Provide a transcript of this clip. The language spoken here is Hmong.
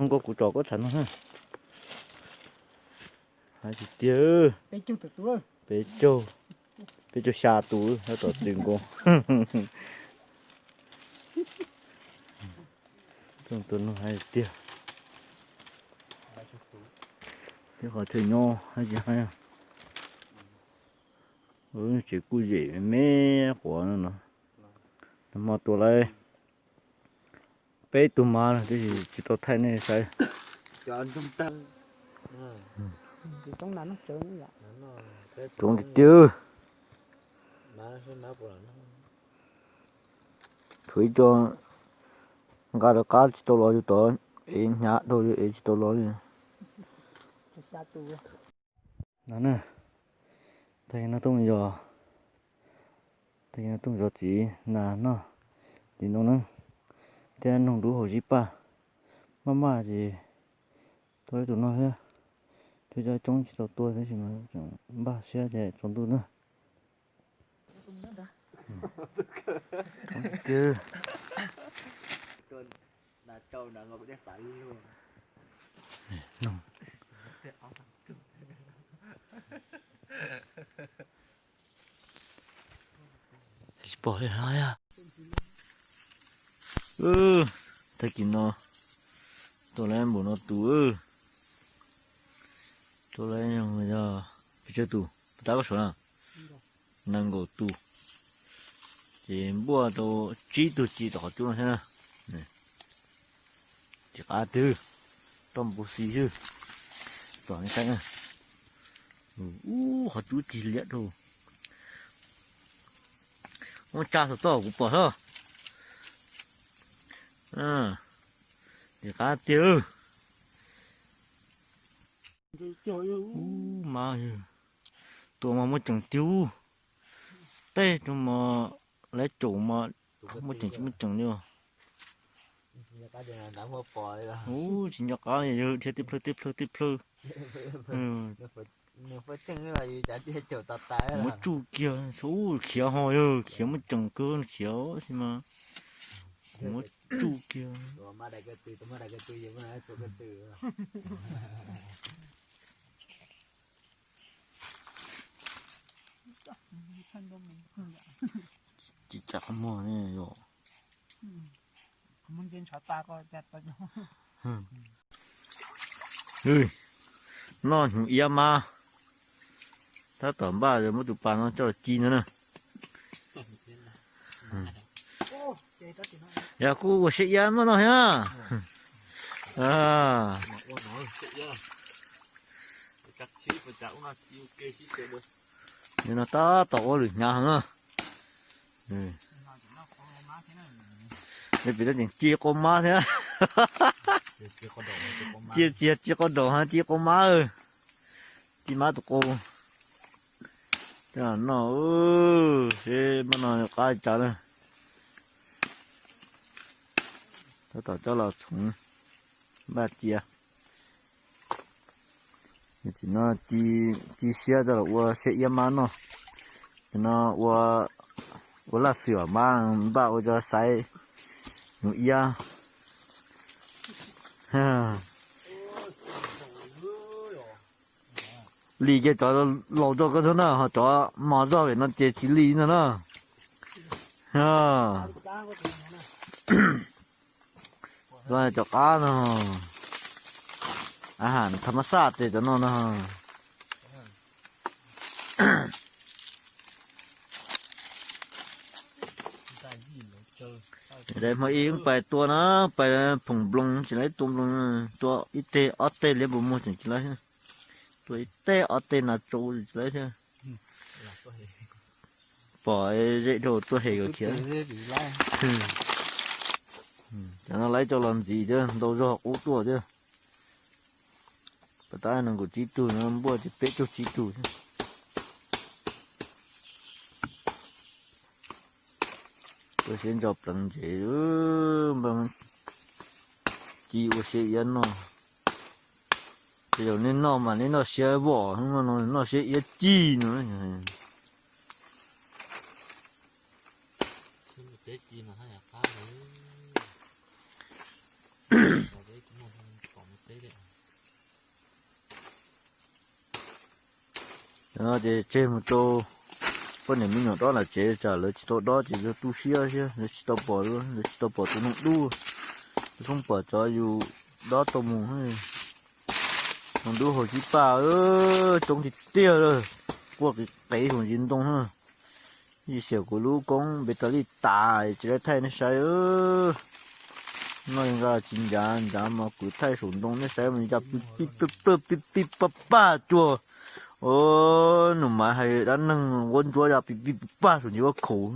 Nkauj kuv tso koj tshav no na. Hais tiag tiag, peb caug, peb caug xya tus tab tom txwm nkaus. Tus no hais tiag, thiab qhov chaw nyob hais tsis hais. Tsev kuj zem me quav no no. Nag hmo tua lawm peb tug mab no tab sis tsis tau thaij nej saib. Coob tiag tiag. Tshuav ib co nqa rov qab tsis tau los yus tod, ev hnyav dhau yus ev tsis tau los li. No na, tag no tooj yos, tag no tooj yos txiv nas noj tim no na, thiab noog dub hauv zib paj. Maj maj ces tau ib tug no thiab, twb coob coob tsis tau tua tab sis mas tseem npaj siab ces tsaus ntuj na. Coob tiag. Tsis pom li no. Tag kis no tua lawm npaum no tus, tua lawm yog pes tsawg tus, tab koj saib na, nees nkaum tus. Ces npuaj tau tsib tug ci tom qhov cub no thiab na. Tsis qab twg, toj npu xis xwb. Tsom nej saib na. Ub, qhov cub tig liab dhau. Muab tsa saum toj kuv pom xwb. Tsis qab tiag. Ub, mas tua mas muaj ceem tiag. Tej rau mas lawv caum mas muaj ceem tsis muaj ceem li os. Ub, tsis nco qab li, yawg dhia tib plhawg tib plhawg tib plhawg. Muab tsuj kiag, ub, khiav ho yawg, khiav muaj ceem kawg khiav xwb mas. Muab tsuj kiag. Tsis tsam qhov muag ne yom. Noj hnyuv iab mab, tab tom npaj muab tus pas no coj los ci no na. Yog kuj ua siab iab mab no thiab. Nim no tab tom ua lwm hnyav heev na. Pem no tseem ci qau mab thiab. Ci, ci, ci qau daum, ci qau mab, ci mab tus qau. Coj los noj seb mab no qab li cas na. Tab tom coj los txhoov npaj cia. Tam sim no ci siab coj los ua siab iab mab noj. Tam no ua, ua laj xwm mab npaj ua cov xaiv hnyuv iab. Lim ces cov laus zog kawg thiab na, ho cov mos zog pem no ces tsis lim no na. Cov qab no, a ha, tham mas xaj tes cov no no. Daim hmo ib pais tua na, pais phoom nploos tsis laib, tua nploos, tua ib teg ob teg liab npus muag tseem tsis laib, tua ib teg ob teg nas tsaus tsis laib thiab. Pom zeb dhau tuaj hem kom khiav. Cov no laib coj los ntxiv thiab, ntau zog qub tuaj thiab. Pas tab nees nkaum tsib tug no npuaj ces peb caug tsib tug thiab. Ua siab ntso pleev ntsev, ci ua siab iab noj. Ces yog nej noj mas nej noj siab vom, no noj siab iab ci no. Ces tseg mus rau poj niam me nyuam dob nram tsev, tsam lawv tsis tau dob ces yog tu siab thiab lawv tsis tau pom, lawv tsis tau pom tus noog dub. Tus phooj pom cov yus dob tau mus. Noog dub hauv xib paj, coob tiag tiag lawm, quaj qev qev saum ntsis ntoo na. Ib xiam kuv lub koob npe tas li tas tsis tau thaij nej saib. Noj nqa tsis ncav, ncav mas kuv thaij saum ntoo nej saib mas ya pib pib pab pab cuag nus mas hais dab neeg ua ntsuab ya pib pib pab saum ntsis ua khaum.